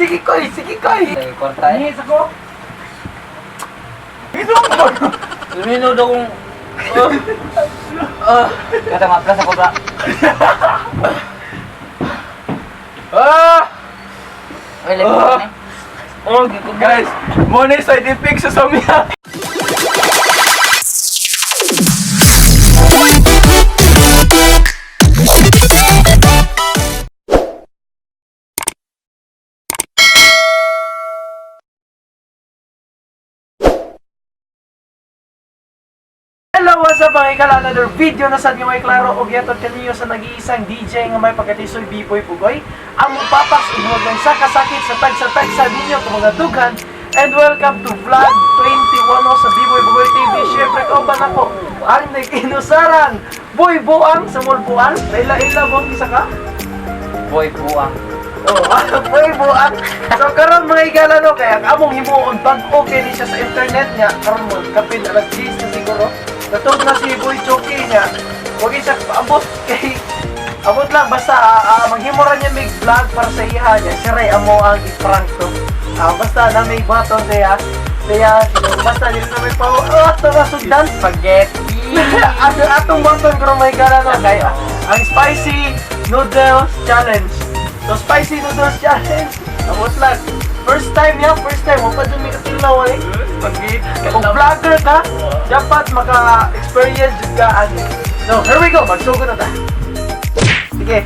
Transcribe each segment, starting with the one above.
Sige koy, sige koy. Ay, kwarta eh. Nihis ako. Ito mo. Lumino daw kung... Kata nga, plus ako ba? Ah! Ay, lagi ko na eh. Oh, guys, mo na side effect sa samya. Hello, what's up mga ikala? Another video na sa may klaro og yatot kaninyo sa nag-iisang DJ nga may pagkatisoy Biboy Pugoy ang mupapas ug sa kasakit sa tagsa-tagsa ninyo kung mga dughan, and welcome to vlog 21 sa Biboy Pugoy TV. Syempre kauban ako ang nag-inusaran Boy Buang sa Mulbuan. Laila-ila mo isa ka? Boy, buwang. Oh, boy buang. So karon mga igala no, kaya ang among himuon bag-o kay ni siya sa internet niya karon mo kapin alas 10 na siguro. Natug na si Boy Chucky niya. Wag siya paabot kay abot lang basta maghimo ra niya mig vlog para sa iya niya. Siya ray amo ang i-prank to. Basta na may button siya. Siya basta dili na may pa oh, ato na sugdan. Spaghetti! Ato atong button karon mga igala no kay ang spicy noodles challenge. So spicy noodles challenge. Abot lang. First time ya, first time. Wala pa dun may katilaw eh. Spaghetti! Kung vlogger ka, dapat maka-experience jud ka ani. So, here we go. Magsugod na ta. Sige.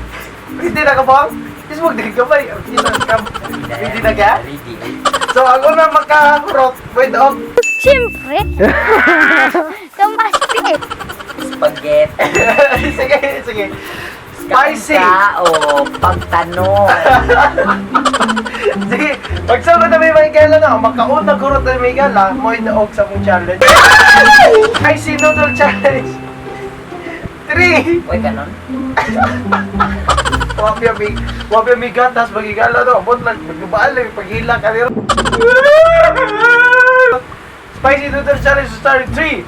Ready na ka ba? Is mo dili gamay. Ready na ka. Ready na ka? Ready. So, ang una makakurot with og Siyempre. Tumasik. Spaghetti! Sige, sige. Spicy. Ka o pagtanong. Sige, pagsugod na may mga gala na, makauna kurot na may gala, mo inaog sa mong challenge. Spicy noodle challenge. 3. Uy, ganon. Wapi mi gatas magigala no. Abot lang magbabaan lang paghila ka nila. Spicy Noodle Challenge starting 3,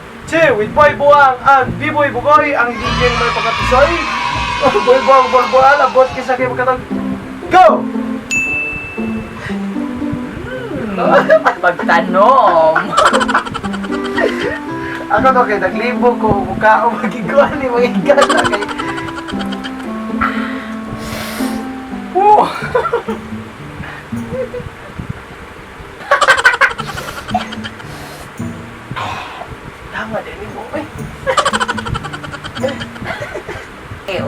2 with Boy Buang and B-Boy Bugoy ang DJ ng may pagkatisoy. Boy Buang Borboal abot kisa kay makatag. Go! Pagtanong. Ako to kay naglibo ko mukha o magigwa ni magigala kay. Oh. Tama din ni mo eh. Eh,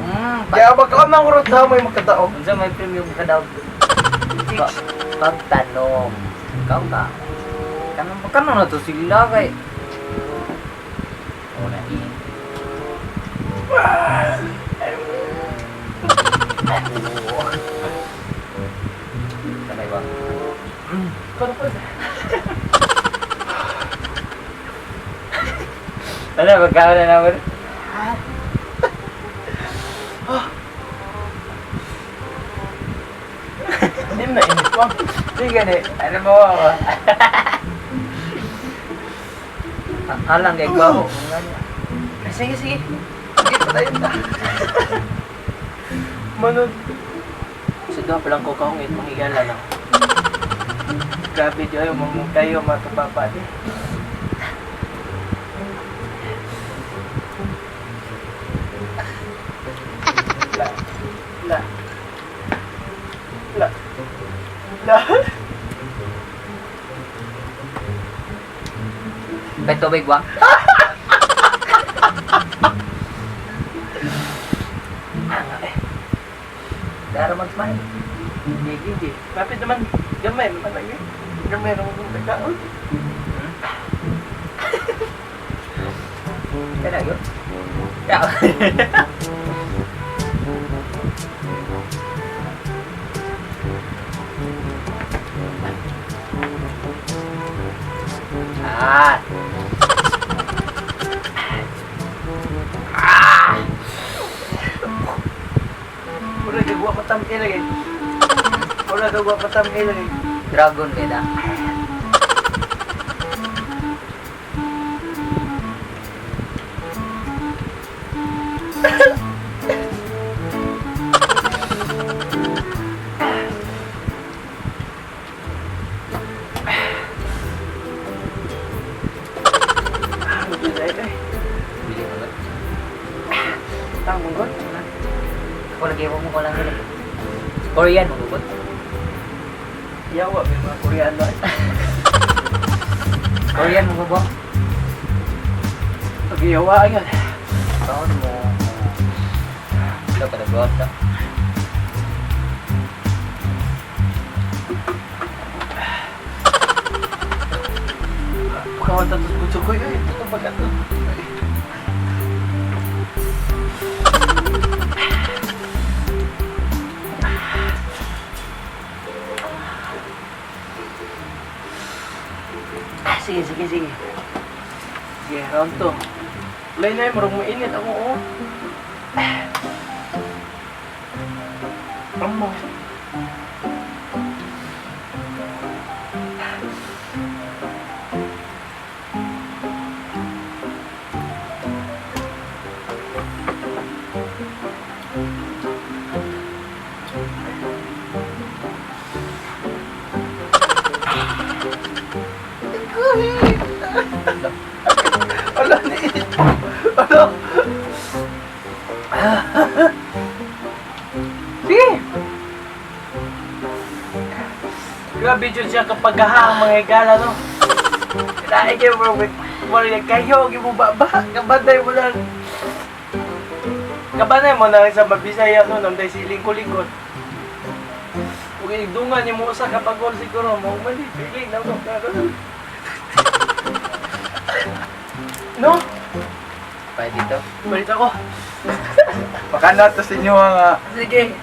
Kaya baka ang urot ha may makadaog. Unsa may premium ka daw? Pagtanong. Ikaw ka. Kanon kanon na to sila kay. Una i. Sabay ba? Kono po. Wala, magkano na naman. Hindi mo na init ko. Sige ni, ano mo ako? Alang kay gwapo. Sige, sige. Sige, patayin ta. Manod. Sa doon palang ko kaungit, manghigala lang. Grabe di ayo mamong kayo mga kababa di. La. La. La. La. May tubig ba? Dara mag-smile. Hindi, hindi. Lapit naman. Gamay naman lagi. Gamay naman kung nagkaon. Kaya yun. Kaya. Ah. Mura gagwa patam lagi. Mura gagwa patam lagi. Dragon kaya na. Korean mo gud. Yawa, may mga Koreano eh. Korean mo ba? Pag-iyawa, ayun. Kaon mo. Ito ka nagbuhat. Pagkawan tapos butso ko, ay, ito baga to. Ah, sige, sige, sige. Sige, round 2. Ulay na yun, marang mainit ako, oh. Amo. Ala, niit. Ala. Sige. Grabe dyan siya kapag hahang mga higala, no? Kailangan kayo, bro. Wala kayo, mo ba ba? Kabanday mo lang. Kabanay mo na sa mabisaya, no? Namday siling kulikot. Kung idungan ni mo usa kapag gol siguro, mo mali, feeling na mo. No? Pwede dito. Balik ako. Baka nato sa inyo ang... Sige.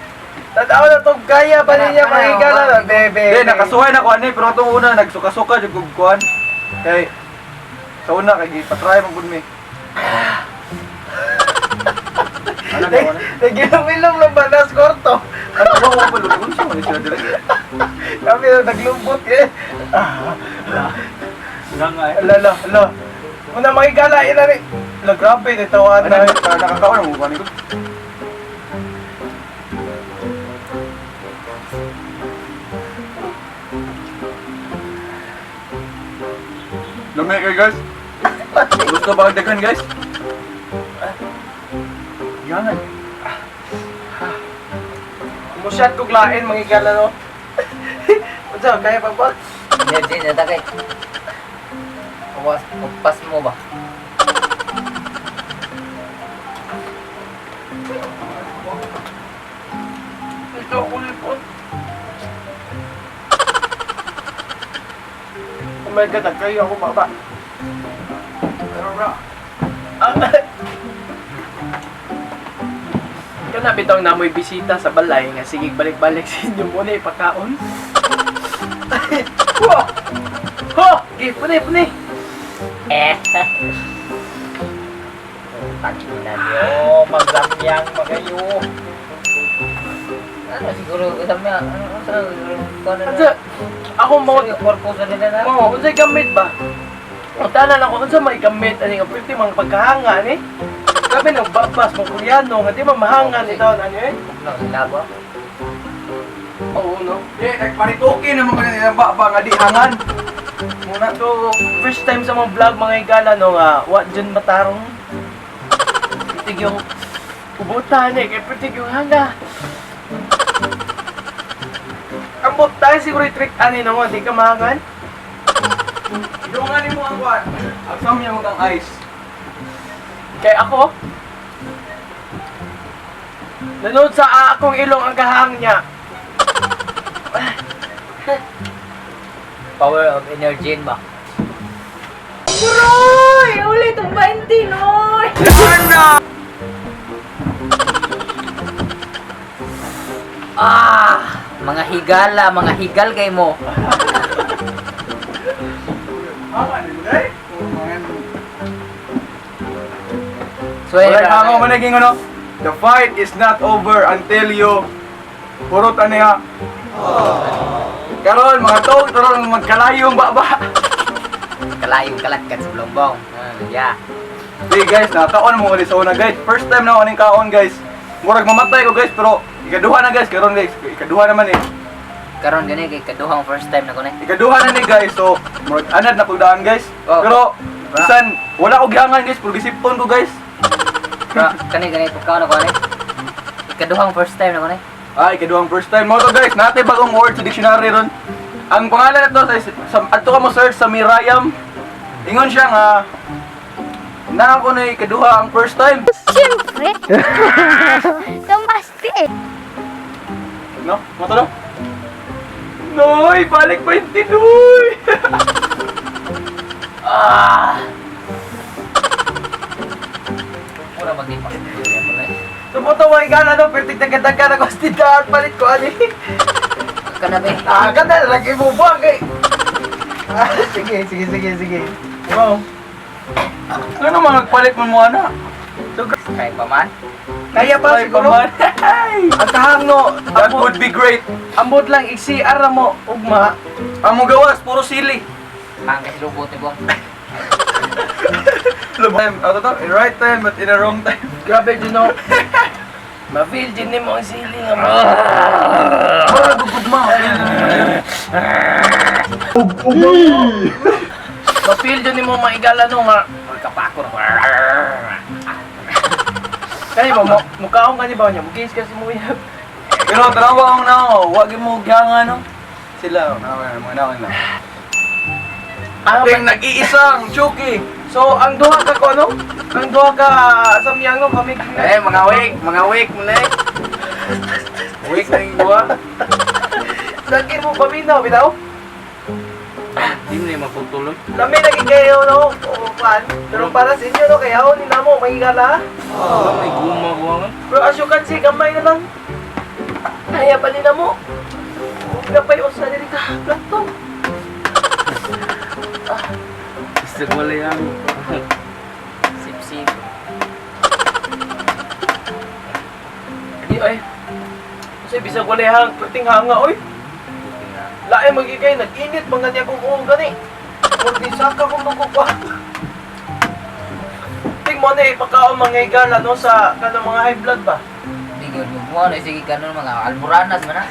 Tatawa na itong kaya pa niya Para, makikala para, na, bebe. Hindi, nakasuhay na ko ano eh, pero itong una, nagsuka-suka, jud kog kuan. Kay, sa una, kay gipatry man gud mi. Ano na wala? Nagilom-ilom lang ba na kwarto? Ano ba ko pa lugon sa mga sila dili? Kami na naglubot eh. Nga nga eh. Ala, ala, ala. Una makikala, ina ni. Ala, grabe, natawa Ano na. nakakaon mo ba ni ko? Lami kayo guys. Gusto ba ang daghan guys? Yan. Kumusyat kog lain, makikala no. Unsa, kaya pa ba? Energy na tagay. Uwas, upas mo ba? Ito ako lipot. Oh my God, nagkayo ako baba. Pero bro, Ah. Kana bitaw na mo'y bisita sa balay nga sige balik-balik sa inyo muna ipakaon. Ho! Ho! Gi, puni, puni. Eh. Tangina niyo, magsamyang pa kayo. Ano siguro samyang? Ano ano siguro? Ano Unsa ako mo Mo sa nila na. mo unsay gamit ba? Ang tanan ako unsa may gamit ani nga pwede mang pagkahanga ni. Grabe nang babas mo Koreano nga di man mahanga ni taon ani eh. No, sila ba? Oo no. Eh, nagparitoke naman ko nilang ba nga di hangan. Muna to, first time sa mga vlog mga higala no nga, wa dyan matarong. Pitig yung ubutan eh, kaya pitig yung hanga. Ambot tayo siguro yung trick ani no nga, di ka mahangan. Idungan nimo ang kuan. Ang samya mo kang ice. Kaya ako, nanood sa akong ilong ang kahang niya. Power of energy ba? Uroy! Ulit ang 20, noy! Ah! Mga higala, mga higal kay mo. Hangan nimo dai. Swear Wala ako man naging ano. The fight is not over until you purot ani ha. Karon mga tog karon magkalayong baba. Kalayong kalagkat sa blombong. Ah, yeah. Hey guys, nakakaon mo ulit sa una guys. First time na ako ning kaon guys. Murag mamatay ko guys pero ikaduha na guys karon guys. Ikaduha naman eh. Karon gani kay kaduhang first time na ko ni. Ikaduha na ni guys. So murag anad na kog daan guys. Oh. Pero bisan wala ko gihangan guys, pero gisipon ko guys. Pero kani gani pagkaon ako ni. Ikaduhang first time na ko ni. Ay, ikaduhang first time mo to, guys. Natay bagong word sa dictionary ron. Ang pangalan nito sa adto ka mo search sa Mirayam. Ingon siya nga na ako na ikaduha ang first time. Siyempre. Tumasti eh. No? Mo to no? Noy, balik pa yung tinoy. Ah! Mura mag-ipak. So mo to mga higala no, pero tigdagan-dagan ako sa tindahan palit ko ani. Kanabi. Ah, ganda lagi mo buwag kay. Ah, sige, sige, sige, sige. Wow. Ano man nagpalit mo mo ana? So, Kaya pa man. kaya pa Ay, siguro. paman. Ang kahang no, That would be great. ambot lang i-CR na mo ugma. Ang mo gawas puro sili. Ang kasi lubot ni Bong. Time, ano to? In right time but in a wrong time. Grabe din no. Ma-feel din nimo ang sili nga mo. Para gugugma. Ma-feel din nimo maigala no nga. Magkapako na. Kani mo mo mukaon kani ba niya? Mugis kasi mo yab. Pero tanawa ang nao, wag mo gyanga no. Sila, tanawa mga nao na. Ang Ating nag-iisang Chucky. So ang duha ka ko ano? Ang duha ka samyang no kami. Eh, mga wake muna eh. Wake na yung buwa. Lagi mo paminaw bitaw. Di mo na yung magputuloy. Lami lagi kayo no. O pan. Pero para sa inyo no kay ni namo maigala. May gumagawa nga. Pero as you can see gamay na lang. Kaya pa ni namo. Huwag na pa'y usa diri ka plato. Gusto ko wala yan. Sip-sip. Di ay. Kasi bisag walay hang perting hanga oy. Lain magigay nag-init mga niya kung uong gani. Huwag ni saka kung magkukwa. Ting mo na ipakaon mga higala no sa kanang mga high blood ba. Hindi ko mo na sige kanon mga alburanas man ah.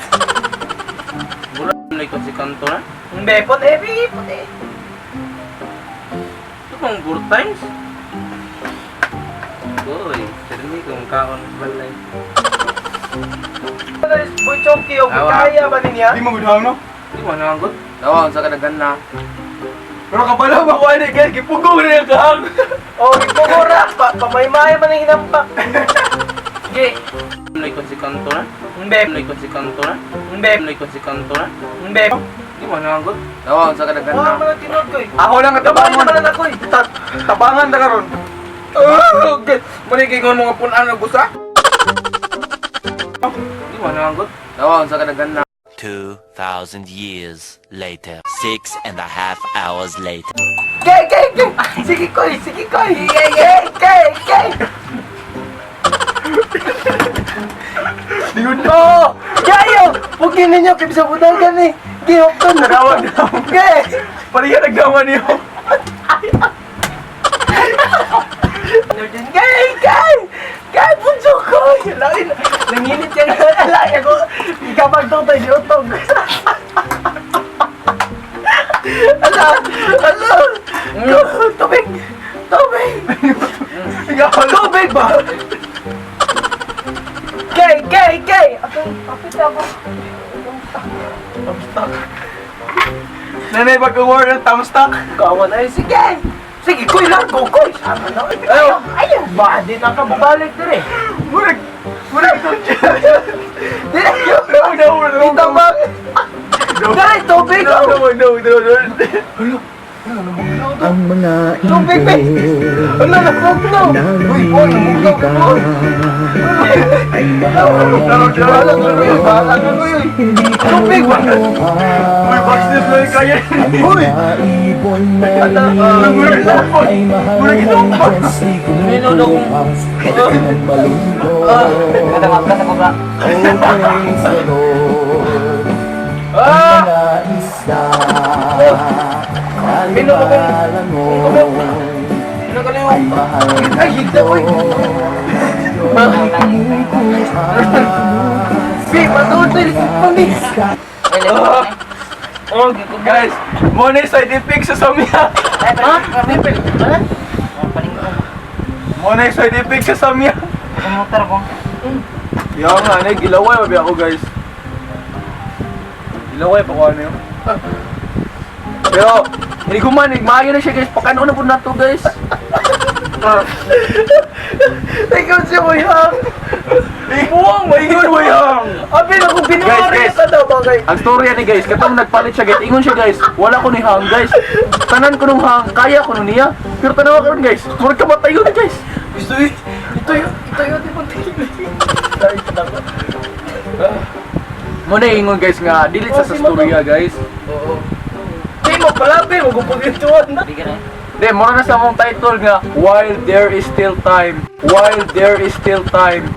Bura na si kanto na. Hindi, puti, bi, puti. Ito pang four times. Uy, sarili kong kaon balay. Ano is Boy Chonky, o Awa. kaya ba niya? Di mo gudhang no? Di mo nanggot. Tawa sa kadagan na. Pero kabalo ba ko ani guys, gipugong rin ang kahang. O, ipugura, pa, pamaymaya man ang hinampak. Sige. Nay ko si kanto na. Hindi, Nay ko si kanto na. hindi, Nay ko si kanto na. hindi. Di mo nanggot. Tawa sa kadagan Wala na. man ang tinuod ko eh. Ako lang ang Gamay tabangon. naman ako eh. Tabangan ta karon. Oh, okay. Muna kay mga punan na busa. Di mo nanggot. Tawa sa kadagan na. 2,000 years later. 6.5 hours later. Gay, gay, gay! Sige koy, sige koy! Gay, gay, gay, gay! Oh! Kayo! Pugin ninyo, kaya sa budal gani. Gihok to na. Nagawag na. Gay! Pareha nagdawa niyo. Gay, gay! Gay, bunso ko! Lain, nanginit yan. Alay ako. Ikapag to tayo, si Utong. Ala, ala! Tubig! Tubig! Tubig ba? Gay, gay, gay! Atong, kapit ako. Nanay bagong word ng thumbstack. Kawan ay, sige! Sige, kuy lang, go, kuy! Sama na, ayaw, ayaw! Ba, di na ka bumalik dire. Murag murag to. Dire, No, no, no. Kita bang? Dire, tubig! No, no, no, no, no. Ang mga Tubig, be! ibon Ano, namugno! na Uy, boy, namugno ka, boy! ay mahal Ano, ano, ano, Hindi Tubig ba? Uy, box na yung kaya. Ang Uy! mga ibon na ay mahal Murag ito. ng Diyos ay kumukupas ng malungkot. Kada ka sa kobra. Oh, praise the Lord. Ang mga isda ay Minum ako. malangoy ay mahal Ay, higda, uy. Bi, matuod na yung pambi. Ay, lepo. Oh, Guys, mo na yung side effect sa samya. Ha? Ano? Palingkong. Mo na yung side effect sa samya. Motor ko. Yaw nga, ano, gilaway pa ako, guys. Gilaway pa ko ano yun. Pero, hindi ko man, eh, maayo na siya, guys. Pakano na po na to, guys. Ikaw si Uyang. Buwang, maingon, wayang! Abi na kung binuwari Guys, guys. ka daw ba kay. Ang story ni guys, katong nagpalit siya, guys, ingon siya, guys, wala ko ni hang, guys. Tanan ko nung hang, kaya ko nung niya. Pero tanawa karon, guys, murag kamatay yun, guys. Gusto yun. Ito yun. Ito yun. Di ba Sorry, tanawa. Muna ingon, guys, nga dili sa sa storya, guys. Oo. Di mo palabi. Magupagituan na. Bigyan eh. Di, mura na sa mong title nga, "While There Is Still Time." While There Is Still Time.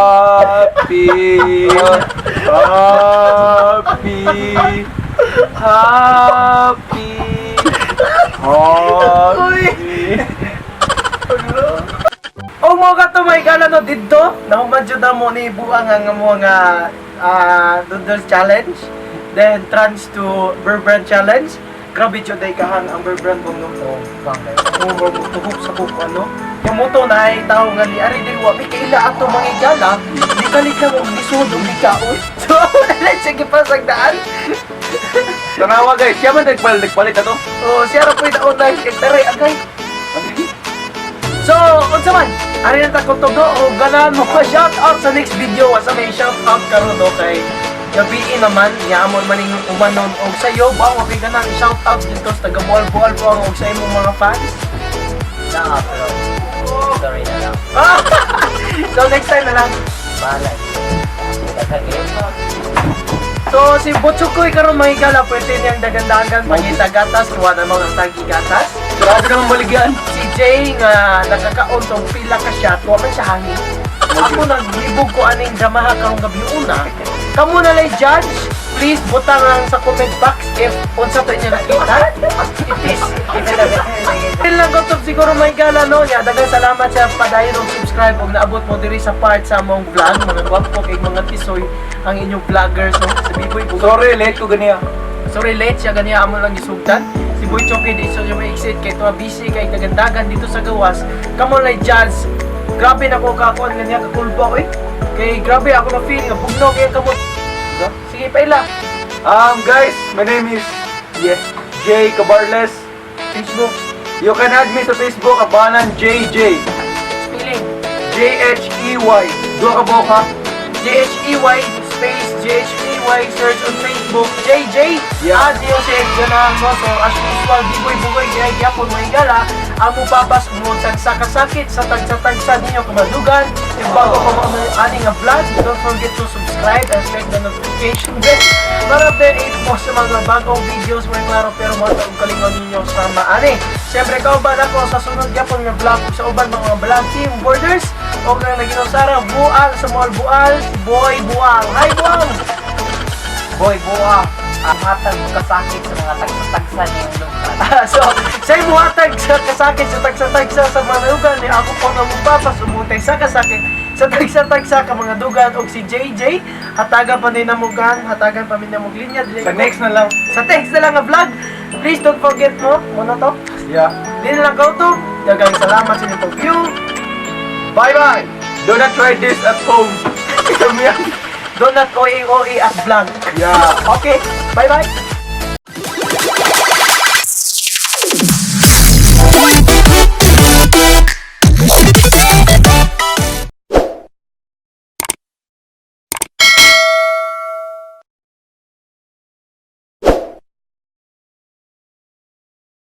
Happy, happy, happy, happy. O mo ka to may gala no didto. Nahuman jud na mo ni buang ang mga noodles challenge. Then trans to Burbrand challenge. Grabe jud ay kahang ang Burbrand bong no. Oo, bang kayo. Oo, mo tuhok sa kuko ano. Yung moto na ay tao nga ni ari di wa may kaila ato mga igala. Di kalit lang og lisod og gikaon. So wala siya gipasagdaan. Tanawa, guys, siya man nagpalit, nagpalit na to. Oh, siya ra po'y naunay kay taray agay. So, unsa man? Ari na ta kutob no o ganahan mo pa shout out sa next video. Asa may shout out karon no kay gabii naman niya amon maning umanon og sayo ba wa kay ganahan shout out dito sa taga Bual-Bual po ang og sa imong mga fans. Naa, pero sorry na lang. So next time na lang. Bahala. Daghang kayo. So si Butsukoy karon mga higala pwede niyang dagandagan mangita gatas kuha na mga tagi gatas. Grabe naman baligyan. Si Jay nga nakakaon tong pila ka shot, wa man siya hangin. Ako naglibog ko aning dramaha karong gabi una. Kamo na lay judge, please butang lang sa comment box if unsa to inyo nakita. It is. Yun lang ko siguro may gala no niya. Daghang salamat sa padayon og subscribe og naabot mo diri sa part sa among vlog, mga gwapo kay mga tisoy ang inyong vlogger so si Biboy Bugoy. Sorry, late ko ganiya. Sorry, late siya ganiya amo lang gisugdan. Si Boy Choki di siya may exit kay tuwa busy kay dagandagan dito sa gawas. Kamo lay judge. Grabe na ko kakuan ganiya kakulba oy. Kay grabe ako na feel nga bugnaw kay kamot. Sige paila. Guys, my name is yeah, Jay Cabarles. Facebook You can add me sa Facebook, Abanan JJ. spelling Jhey. Duha ka buok ha? JHEY space JHEY search on Facebook JJ. Yeah. Add niyo si ganahan mo. So as usual, Biboy Bugoy gaya gyapon mga higala. Amo papas mo tagsa kasakit sa tagsa-tagsa ninyo kamadugan. If bago pa mo ani nga vlog, don't forget to subscribe and click the notification bell para update mo sa mga bagong videos mo klaro pero mo og kalingaw ninyo sa maani. Siyempre kauban ako sa sunod gyapon nga vlog ug sa uban mga vlog team borders og nang naginusara bual sa mall bual si Boy Buang. Hi Buang. Boy, buwa. Ang hatag mo kasakit sa mga tagsa-tagsa niyong lugar. So, sa imuhatag sa kasakit sa tagsa-tagsa sa mga dugan ni ako po nga mupapa sumutay sa kasakit sa tagsa-tagsa ka mga dugan og si JJ hatagan pa ni namugan hatagan pa mi namog linya dili Sa ko- next na lang. sa text na lang nga vlog. Please don't forget mo mo na to. Yeah. Di na lang kauto. Daghang salamat sa inyong pag-view. Bye bye. Do not try this at home. Do not OA OA at vlog. Yeah. Okay, bye bye.